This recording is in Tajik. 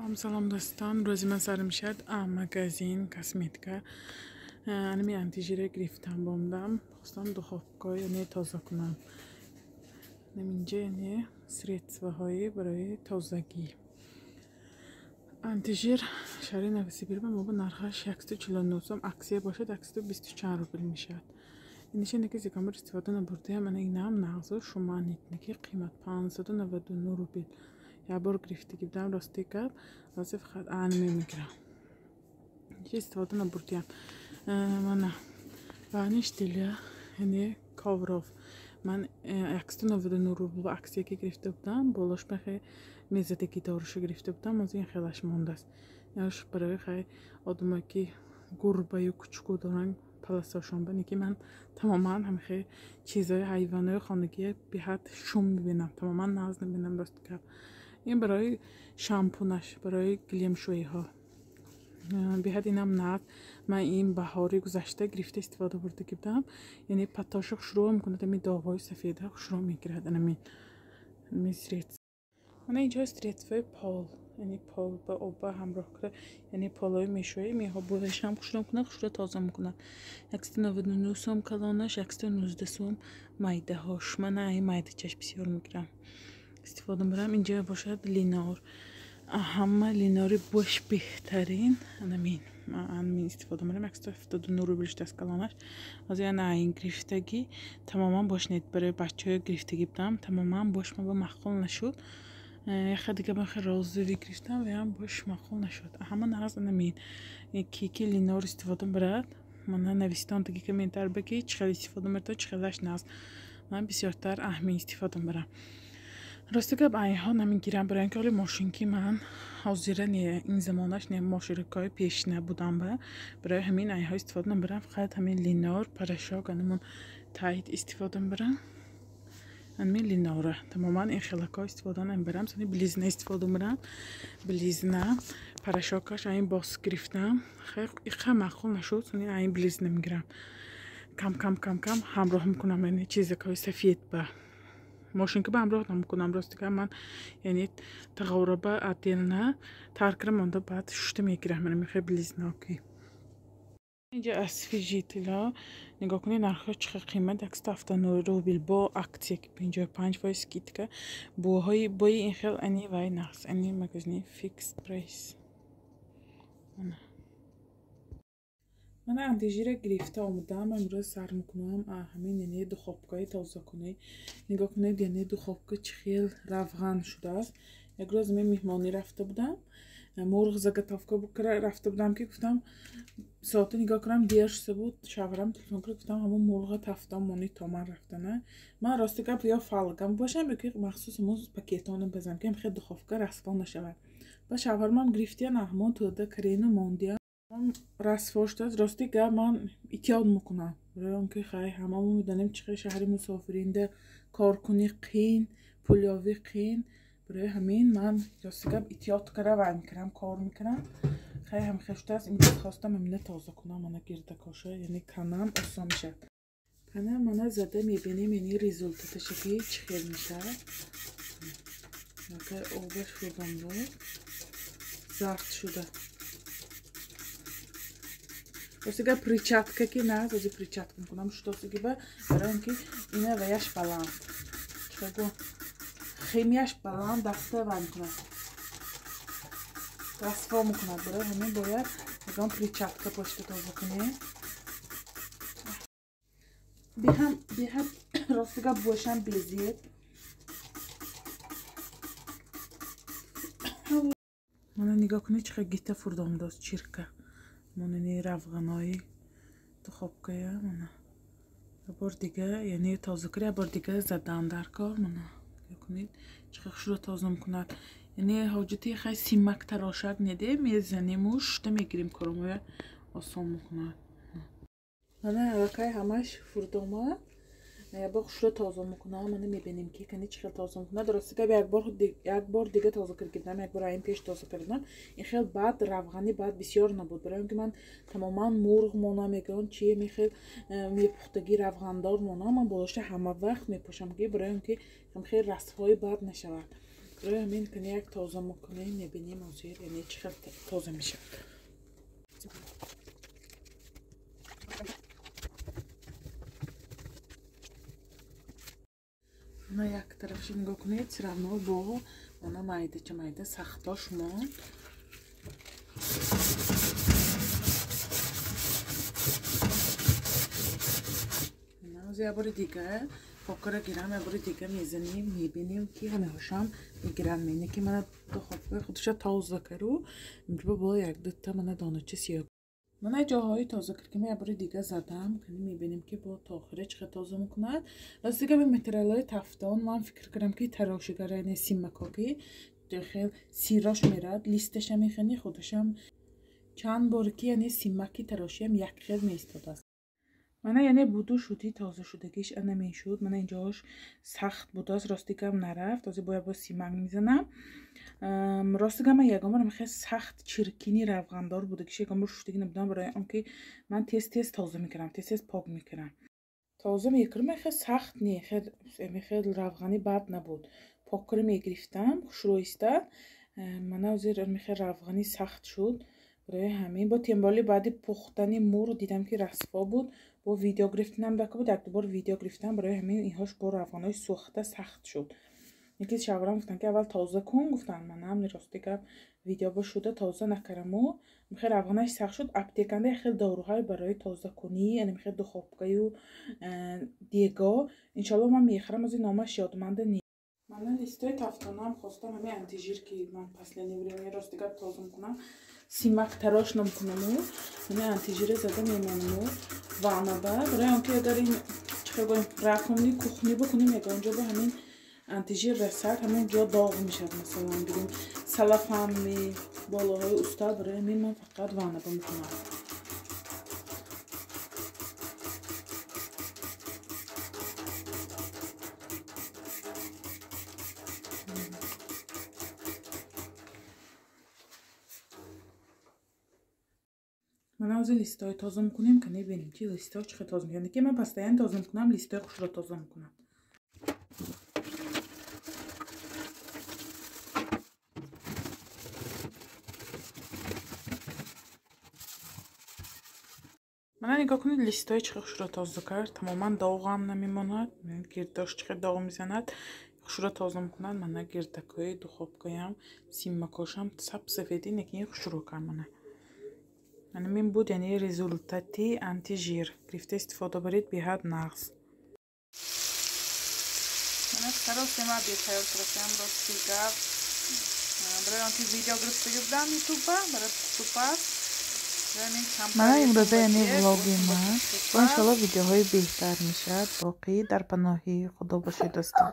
Салом, салом, дӯстон. Рӯзи ман сар мешавад магазин косметика. Анами антижира гирифтам, бомдам. Хостам духовка яъне тоза кунам. Наминҷа яъне средствоҳои барои тозагӣ. Антижир шаҳри Новосибир ба мо ба нархаш 149 сом, акция бошад 120 чанд рубл мешавад. Иниша неки зикамбар истифода набурдаям, ана инам нағзу шуманит неки қимат 599 рубл. Як бор гирифтагӣ будам, рости гап, ҳозир фақат анме мегирам. Иниша истифода набурдаям. Мана ваниш для яъне ковров. Ман 199 рубл ба акция ки гирифта будам, болош бахе мезадагӣ доруша гирифта будам, ҳозир ин хелаш мондааст. Яш барои хай одамое ки гурбаю кучуку доранд паласошон ба неки ман тамоман ҳамихе чизҳои ҳайвонои хонагие беҳад шум мебинам, тамоман нағз намебинам, рости гап. Ин барои шампунаш, барои гилемшӯиҳо. Беҳад инам нағз. Ман ин баҳори гузашта гирифта истифода бурдагӣ будам. Яъне патоша хушрӯ мекунад, ами доғҳои сафеда хушрӯ мегирад анами средств. Мана инҷо средствои пол, яъне пол ба оба ҳамроҳ карда, яъне полҳои мешӯӣ, меҳо бӯяшам хушрӯ мекунад, хушрӯ тоза мекунад. 199 сом калонаш, 119 сом майдаҳош. Ман ин майдачаш бисёр мегирам. Истифода мебарам. Инҷо бошад линор. Ҳама линори бош беҳтарин анамин. Анамин истифода мебарам. 179 рубл шудааст калонаш. Ҳозир ана ин гирифтагӣ тамоман бош нет, барои бачаҳо гирифтагӣ будам, тамоман бош ма ба маъқул нашуд. Яха дига ман хеле розовый гирифтам, ваям бош маъқул нашуд. Ҳама нағз анамин. Ки линор истифода мебарад, мана навистон таги комментар ба ки чӣ хел истифода мебарад, чӣ хелаш нағз. Ман бисёртар аҳмин истифода мебарам. Рости гап, айҳо намегирам, барои ин ки ҳоли мошинки ман ҳозира не, ин замонаш не, мошинкҳои пешина будам ба. Барои ҳамин айҳо истифода намебарам, фақат ҳамин линор, порошок, анамон Тайд истифода мебарам. Ҳамин линора. Тамоман ин хелакҳо истифода намебарам, сони Белизна истифода мебарам. Белизна порошокаш айн бос гирифтам. Хеле иқа маъқул нашуд, сони айн Белизна мегирам. Кам кам кам кам ҳамроҳ мекунам, яъне чизакҳои сафед ба мошинка ба ҳамроҳ намекунам, рости гап, ман яъне тағораба отдельно тар кара монда, баъд шушта мегирам, яъне мехоҳи Белизнаки. Инҷа освежителҳо нигоҳ кунед, нархҳо чӣ қадр қимат, 179 рубл бо акция 55% скидка. Бӯҳои бои ин хел ани вай нағз, ани магазини Фикс Прайс. Мана антижира гирифта омадам, имрӯз сар мекунам ҳамин яъне духовкаи тозакунӣ. Нигоҳ кунед, яъне духовка чӣ хел равған шудааст. Як рӯз ман меҳмонӣ рафта будам, мурғ заготовка рафта будам, ки гуфтам соата нигоҳ кунам, дер шуда буд. Шавҳарам телефон кард, гуфтам ҳамон мурға тафтон монӣ то ман рафтана. Ман рости гап ё фалгам бошам, ё ки махсус ҳамон пакетона базам, ки хел духовка расво нашавад. Ба шавҳарамам гирифтиян, ҳамон тӯда карену мондиян. Расво шудааст. Рости гап, ман эҳтиёт мекунам. Барои он ки хай ҳамамо медонем чӣ хел шаҳри мусофиринда коркунӣ қин, пулёвӣ қин. Барои ҳамин ман рости гап эҳтиёт кара вай мекунам, кор мекунам. Хай ҳам хел шудааст. Имрӯз хостам ҳамина тоза кунам, мана гирдакоша, яъне канам осон мешавад. Кана мана зада мебинем, яъне результаташа ки чӣ хел мешавад. Накай обаш шудам буд, зард шуда. Рости гап, перчатка ки нағз, ҳозир перчатка мекунам шудосиги ба, барои он ки ина ваяш баланд. Чӣ химияш баланд, даста вай мекунад, расво мекунад. Барои ҳамин бояд ягон перчатка пошта тоза кунем. Беҳад рости гап бошам безеб. Мана нигоҳ кунед, чӣ қадр гита фурдомдост чирка. Монани равғанои духовкая мана. Як бор дига, яъне тоза кунӣ, як бор дига задан дар кор, мана. Нигоҳ кунед, чӣ қадр хушрӯ тоза мекунад. Яъне ҳоҷати хай симак тарошак неде, мезанему шушта мегирем, коромоя осон мекунад. Мана аллакай ҳамаш фурдомад. Як бор хушрӯ тоза мекунам, мана мебинем ки кани чӣ хел тоза мекунад. Рости гап, як бор дига тоза кардам, як бор айн пеш тоза кардам. Ин хел баъд равғани баъд бисёр набуд, барои он ки ман тамоман мурғ монам, ягон чи мехел мепухтагӣ равғандор монам, ман болоша ҳама вақт мепӯшам, ки барои он ки хел расвои бад нашавад. Барои ҳамин кани як тоза мекунем, мебинем ҳозир яъне чӣ хел тоза мешавад. Мана як тарафши нигоҳ кунед, всё равно бо мана майдача майда сахтош монд. Як бори дига покара гирам, як бори дига мезанем, мебинем ки ҳамаҳошам мегиранд. Мене ки мана духовкаи худша тоза кару, инҷо бо як дута мана донача сиёҳ. Мана ҷоҳои тоза кард ки ман як бори дига задам, кани мебинем ки бо то охира чӣ қадр тоза мекунад. Рост дига материалҳои тафтон ман фикр кардам ки тарошигара, яъне симакоки хел сирош мерад, листаша механи, худашам чанд бор ки яъне симаки тарошиам як хел меистодааст. Мана яъне буду шуди тоза шудагиш ана мешуд. Мана инҷош сахт будааст, рости гап нарафт. Ҳозир бояд бо симак мезанам. Рости гап ман ягон бор хеле сахт чиркини равғандор будагиш ягон бор шуштагӣ набудам, барои он ки ман тез тез тоза мекунам, тез тез пок мекунам. Тоза мекунам, хеле сахт не, хеле равғани бад набуд. Поккара мегирифтам, хушрӯ истад. Мана ҳозир хеле равғани сахт шуд. Барои ҳамин бо темболи баъди пухтани мурғ дидам ки расво буд, бо видео гирифтанам дака буд, як дубор видео гирифтам, барои ҳамин инҳош бо равғанҳои сӯхта сахт шуд. Яке шавҳарам гуфтанд ки аввал тоза кун, гуфтанд. Манам рости гап видео бо шуда тоза накараму, хеле равғанаш сахт шуд. Аптеканда хеле доруҳое барои тозакунӣ, яъне хеле духовкаю дего. Иншоалло ман мехӯрам, ҳозир номаш ёдманда не. Мана листои тафтонам хостам ҳамин антижир ки ман последнее время рости гап тоза мекунам, симак тарош намкунаму, ҳамин антижира зада мемонаму ваънаба, барои он ки агар ин чӣ хел гӯем раковни кухни бикунем, ягон ҷо ба ҳамин антижир расад, ҳамон ҷо доғ мешавад. Масалан гирем салафанми болоҳои устал, барои ҳамин ман фақат ваънаба мекунам. Мана ҳозир листои тоза мекунем, ка мебинем ки листҳо чӣ хел тоза мекунанд. Ки ман постоянно тоза мекунам, листои хушро тоза мекунам. Мана нигоҳ кунед, листои чӣ хел хушро тоза кард, тамоман доғам намемонад. Гирдош чӣ хел доғ мезанад, хушро тоза мекунад. Мана гирдакҳои духовкаям, симакошам саб сафеди, лекин хушро кард. Мана ҳамин буд, яъне результати антижир. Гирифта истифода баред, беҳад нағз. Мана саросема бетайёр кардам, рости гап. Барои он ки видео гирифтагӣ будам ютуба, барои пухтупаз. Мана имрӯза яъне влоги ман. Бо иншоалло видеоҳои беҳтар мешавад. Боқӣ дар паноҳи Худо бошед, дӯстон.